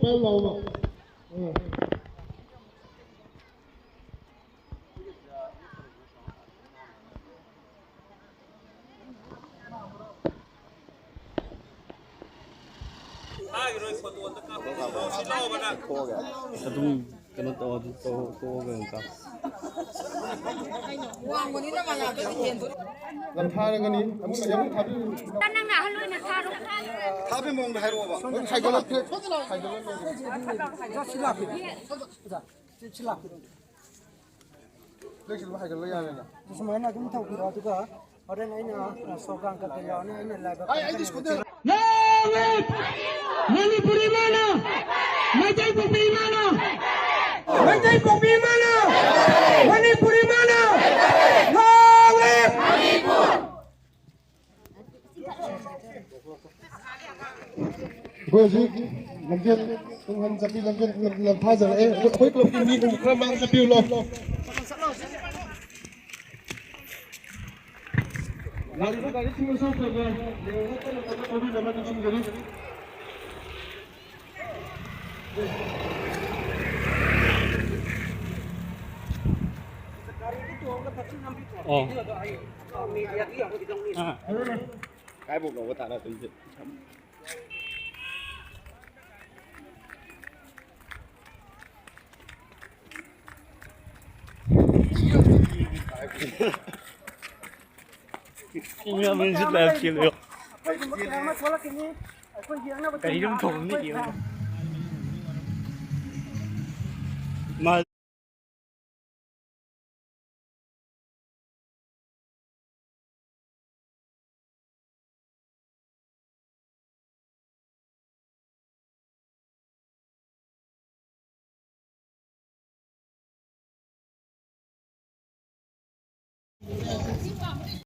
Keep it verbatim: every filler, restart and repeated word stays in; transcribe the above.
ꯄꯥꯏꯔꯨ ꯂꯥꯛꯑꯣꯕ꯫ ꯑꯥ꯫ ꯑꯗꯨꯝ ꯀꯩꯅꯣ ꯇꯧ, ꯑꯗꯨ ꯇꯧ, ꯇꯣꯛꯑꯒ ꯑꯗꯨꯝ ꯆꯥꯎ꯫ ꯂꯝꯊꯥꯔꯒꯅꯤ꯫ ꯑꯃꯨꯛ ꯌꯥꯝ ꯊꯥꯕꯤꯌꯨ꯫ ꯅꯪꯅ ꯑꯍꯜ ꯑꯣꯏꯅ ꯊꯥꯔꯣ꯫ ꯊꯥꯕꯩ ꯃꯑꯣꯡꯗ ꯍꯥꯏꯔꯛꯑꯣꯕ꯫ ꯍꯥꯏꯒꯠꯂꯛꯀꯦ꯫ ꯍꯥꯏꯒꯠꯂꯛꯀꯦ꯫ ꯁꯤ ꯂꯥꯛꯄꯤꯔꯣ꯫ ꯁꯤ ꯂꯥꯛꯄꯤꯔꯣ꯫ ꯐ꯭ꯂꯦꯛꯁꯤꯕꯜ ꯍꯥꯏꯒꯠꯂ ꯌꯥꯔꯦꯅ꯫ ꯁꯨꯃꯥꯏꯅ ꯑꯗꯨꯝ ꯇꯧꯕꯤꯔꯣ, ꯑꯗꯨꯒ ꯍꯣꯔꯦꯟ ꯑꯩꯅ, ꯑ, ꯁꯣꯒꯥꯟ ꯀꯩꯀꯩ ꯌꯥꯎꯔꯅꯤ, ꯑꯩꯅ ꯂꯥꯏꯕꯛ ꯌꯥꯎꯋꯦ! ꯃꯅꯤꯄꯨꯔꯤ ꯏꯃꯥꯅ! ꯃꯩꯇꯩ ꯄꯣꯛꯄꯤ ꯏꯃꯥꯅ! ꯃꯩꯇꯩ ꯄꯣꯛꯄꯤ ꯏꯃꯥꯅ! ꯃꯅꯤꯄꯨꯔꯤ ꯏꯃꯥꯅ! ꯌꯥꯋꯦ! ꯑꯩꯈꯣꯏ ꯍꯧꯖꯤꯛ ꯂꯝꯖꯦꯜ ꯇꯨꯡꯍꯟ ꯆꯠꯄꯤ ꯂꯝꯖꯦꯜ ꯂꯝ-, ꯂꯝꯊꯥꯖꯔꯛꯑꯦ꯫ ꯑꯩꯈꯣꯏ ꯀ꯭ꯂꯕꯀꯤ ꯃꯤ ꯈꯔ ꯃꯥꯡ ꯆꯠꯄꯤꯌꯨ ꯂꯥꯎ꯫ ꯂꯥꯛꯂꯤꯕ ꯒꯥꯔꯤꯁꯤꯡ ꯑꯁꯤ ꯈꯔ ꯈꯔ ꯌꯦꯡꯉꯒ ꯇꯞꯅ ꯇꯞꯅ ꯊꯧꯕꯤꯅꯕ ꯅꯤꯡꯁꯤꯡꯖꯔꯤ꯫ ꯑꯣ꯫ ꯑꯥ꯫ ꯀꯥꯏꯕꯣꯛꯅꯣꯕ ꯇꯥꯟꯅꯗꯣꯏꯁꯦ? ꯒꯥꯔꯤ ꯑꯗꯨꯝ ꯊꯧꯕꯅꯤ꯫ ꯃꯥ